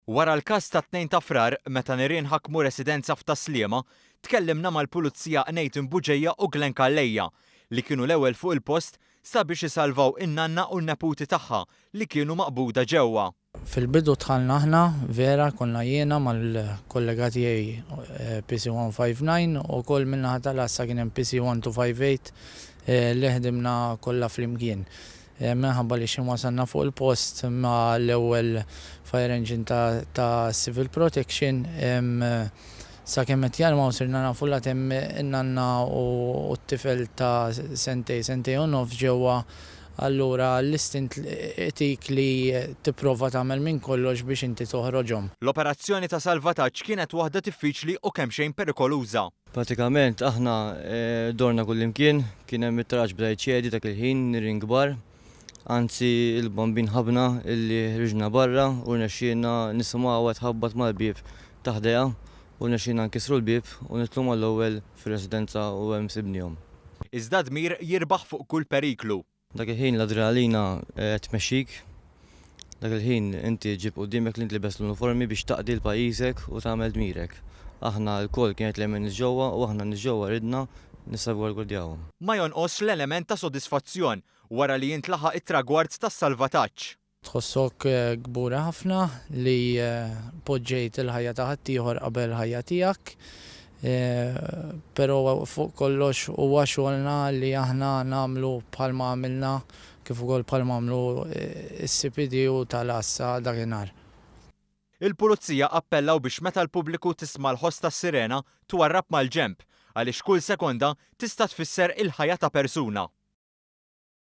Wara l-każ tat-Tnejn ta' Frar meta nirien ħakmu residenza f'Tas-Sliema, tkellimna mal-Pulizija Nathan Bugeja u Glenn Calleja li kienu l-ewwel fuq il-post sabiex isalvaw in-nanna u n-neputi tagħha li kienu maqbuda ġewwa. Fil-bidu dħalna aħna, vera, konna jiena mal-kollega tiegħi PC159 u wkoll min-naħa tal-għassa kien hemm PC1258 li ħdimna kollha flimkien. Minħabba li x'ħin wasalna fuq il-post ma' l-ewwel fire engine ta' Civil Protection, sakemm qed jarmaw sirna nafu li għad hemm in-nanna u t-tifel ta' sentejn, sentejn u nofs ġewwa, allura l-istint itik li tipprova tagħmel minn kollox biex inti toħroġhom. L-operazzjoni ta' salvataġġ kienet waħda diffiċli u kemxejn perikoluża. Pratikament aħna dorna kullimkien, kien hemm it-taraġ beda jċedi dak il-ħin, nirien kbar. Anzi il-bambin ħabna illi ħriġna barra u rnexxielna nisimgħuha tħabbat mal-bieb ta' ħdejha u rnexxielna nkissru l-bieb u nidħlu mal-ewwel fir-residenza u hemm sibniehom. Iżda d-dmir jirbaħ fuq kull periklu. Dak il-ħin l-adrenalina tmexxik. Dak il-ħin inti ġġib quddiemek li int libes l-uniformi biex taqdi 'l pajjiżek u tagħmel dmirek. Aħna lkoll kienet li hemm in-nies ġewwa u aħna n-nies ġewwa ridna nissalvagwardjawhom. Ma jonqosx l-element ta' sodisfazzjon wara li jintlaħaq it-tragward tas-salvataġġ. Tħossok kburi ħafna li poġġejt il-ħajja ta' ħaddieħor qabel il-ħajja tiegħek. Però fuq kollox huwa xogħolna li aħna nagħmlu bħalma għamilna kif ukoll bħalma għamlu s-CPD u tal-għassa dakinhar. Il-Pulizija appellaw biex meta l-pubbliku tisma' l-ħoss tas-sirena twarrab mal-ġenb għaliex kull sekonda tista' tfisser il-ħajja ta' persuna.